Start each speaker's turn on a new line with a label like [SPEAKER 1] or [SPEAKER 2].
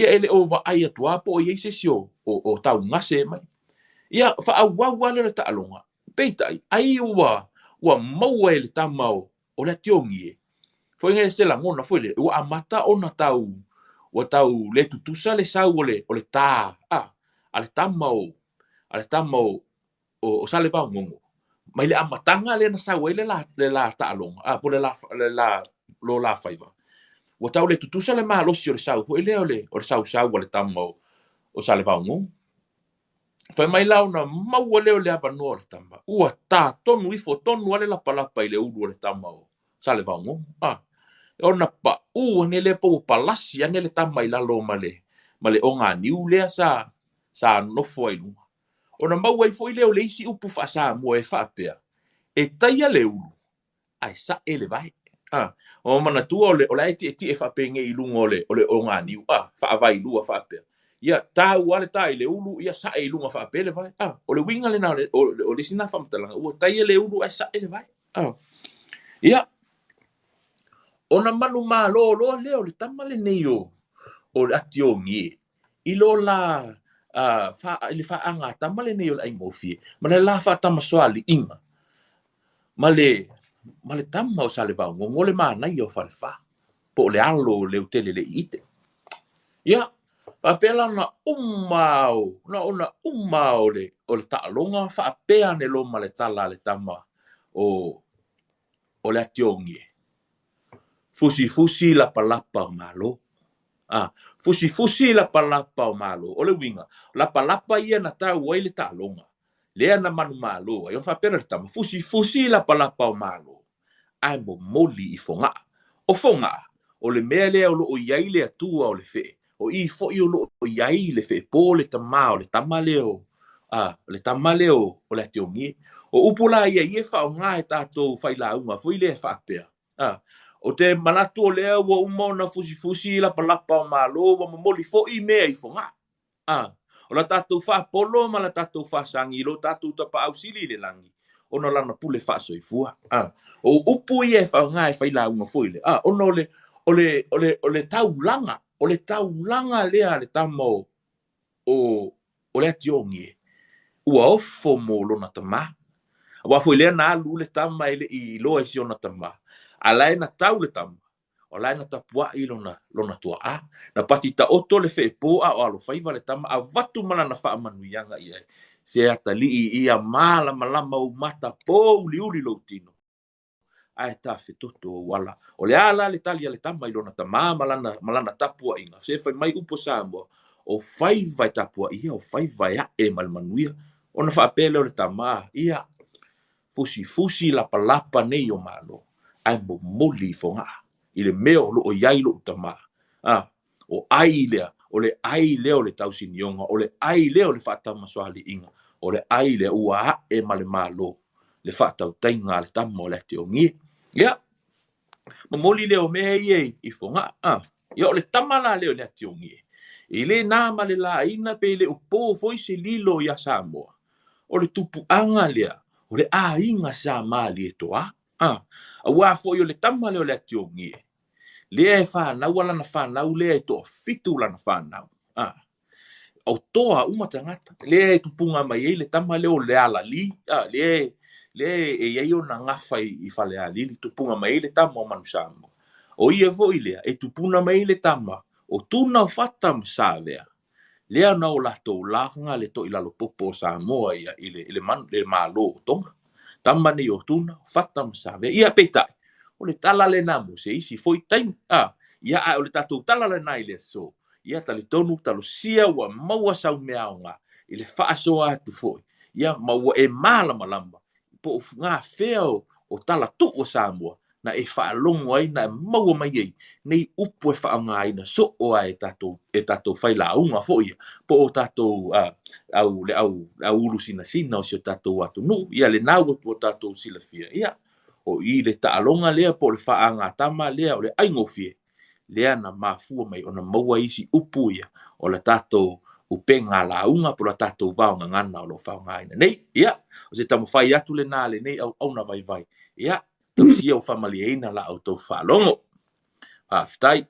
[SPEAKER 1] Ia e le o vaai atu lava po o i ai se isi o taugase mai. Ia faaauau lava lea o le taaloga, peitai, ai ua maua e le tama o le Atiogie, foi lea se lagona foi lea, ua amata ona tau, ua tau le tutusa le sau o le tā a le tama o Salevaogogo, mai le amataga lea na sau ai le la taaloga, a po o le la lo la faiva, ua tau le tutusa le malosi o le sau foi lea o le sausau a le tama o Salevaogogo. Fai mai la ona maua lea o le avanoa o le tama, ua tā tonu ifo tonu lava le lapalapa i le ulu o le tama o Salevaogogo. Ona paū ane lea po ua palasi ane le tama i lalo ma le oganiu lea sa nofo ai luga. Ona maua ai foi lea o le isi upu faa-Samoa e faapea, e taia le ulu, ae sae le vae. O manatua o le a e tietie faapenei i luga o le oganiu, faavailua faapea. Ia tau lava le tā i le ulu, ia sae i luga faapea le vae. O le uiga lena o le isi na faamatalaga, ua taia le ulu ae sae le vae. Ia, ona manumalo loa lea o le tama lenei o le Atiogie, i lo la i le faagatama lenei o le aigofie, ma le la faatamasoaliiga, ma le tama o Salevaogogo o le manaia o Falefa, po o le alo o Leutelele'iite. Ia, faapea la ona uma o le taaloga faapea ane loa ma le tala a le tama o le Atiogie. Fusifusi lapalapa o malo. Fusifusi lapalapa o malo. O le uiga, lapalapa ia na tau ai le taaloga. Lea na manumalo ai. Ona faapea le tama, fusifusi lapalapa o malo. Ae momoli i fogaa. O fogaa, o le mea lea o loo i ai le Atua o le fee. O i foi o loo i ai le fee po le tama o le tama lea le tama lea o le Atiogie. O upu la ia ia faaaoga e tatou failauga foi lea e faapea. O te manatu o lea ua uma ona fusifusi lapalapa o malo ua momoli foi mea i fogaa. O la tatou faapolo ma la tatou faasagi lo tatou tapaau sili i le lagi ona lana pule faasoifua. O upu ia e faaaoga e failauga foi lea. Ona o le taulaga, o le taulaga lea a le tama o le Atiogie, ua ofo mo lona tama. Aua foi lea na alu le tama e le i iloa i si ona tama. A lae na tau le tama, o lae na tapuai lona tuaa. Na pati taoto le feepo a o alofaiva le tama, avatu ma lana faamanuiaga i ai. Se atalii ia malamalama ou mata po uliuli lou tino. Ae tafetoto ou ala. O le ala le tali a le tama i lona tama ma lana tapuaiga. Se fai mai upu Samoa, o faiva e tapuaia, o faiva e ae ma le manuia. Ona faapea lea o le tama, ia, fusifusi lapalapa nei o malo, ae momoli i fogaa, i le mea o loo i ai lou tama. O ai lea, o le ai lea o le tausinioga, o le ai lea o le faatamasoaliiga, o le ai lea ua ae ma le malo, le faatautaiga a le tama o le Atiogie. Ia, momoli lea o mea ia i fogaa. Ia, o le tama la lea o le Atiogie, e le nā ma le laina pe le o po foi se lilo ia Samoa. O le tupuaga lea, o le aiga sa Malietoa. Aua foi o le tama lea o le Atiogie, lea e whanau lana whanau, lea e toafitu lana whanau. O toa uma tagata. Lea e tupunga mai ai le tama lea o le alali. Lea e i ai ona gafa i Falealili, tupunga mai ai le tama o Manusamoa. O ia foi lea, e tupuna mai ai le tama o Tuna o Fata ma Savea. Lea na o latou laga le toilalo popo o Samoa ia i le malo o Tonga. Tama nei o Tuna, Fata ma Savea. Ia peitai, o le tala lena mo se isi foi taimi. Ia ae o le tatou tala lena i le aso. Ia talitonu talosia ua maua sau meaoga i le faasoa atu foi. Ia ma ua e malamalama po o ngā fea o tala tuu o Samoa na e faalogo ai na e maua mai ai nei upu e faaaogaina soo ai e tatou failauga foi ia, po o tatou au le au ulu sinasina o si o tatou atunuu. Ia lena ua tatou silafia. Ia, o i le taaloga lea po o le faagatama lea o le aigofie, lea na mafua mai ona maua isi upu ia o le tatou upenga lauga po o le tatou vaogagana o lo o faaaogaina nei. Ia, o se taumafai atu lena lenei auauna vaivai. Ia, talosia ua faamalieina la outou faalogo. Faafetai.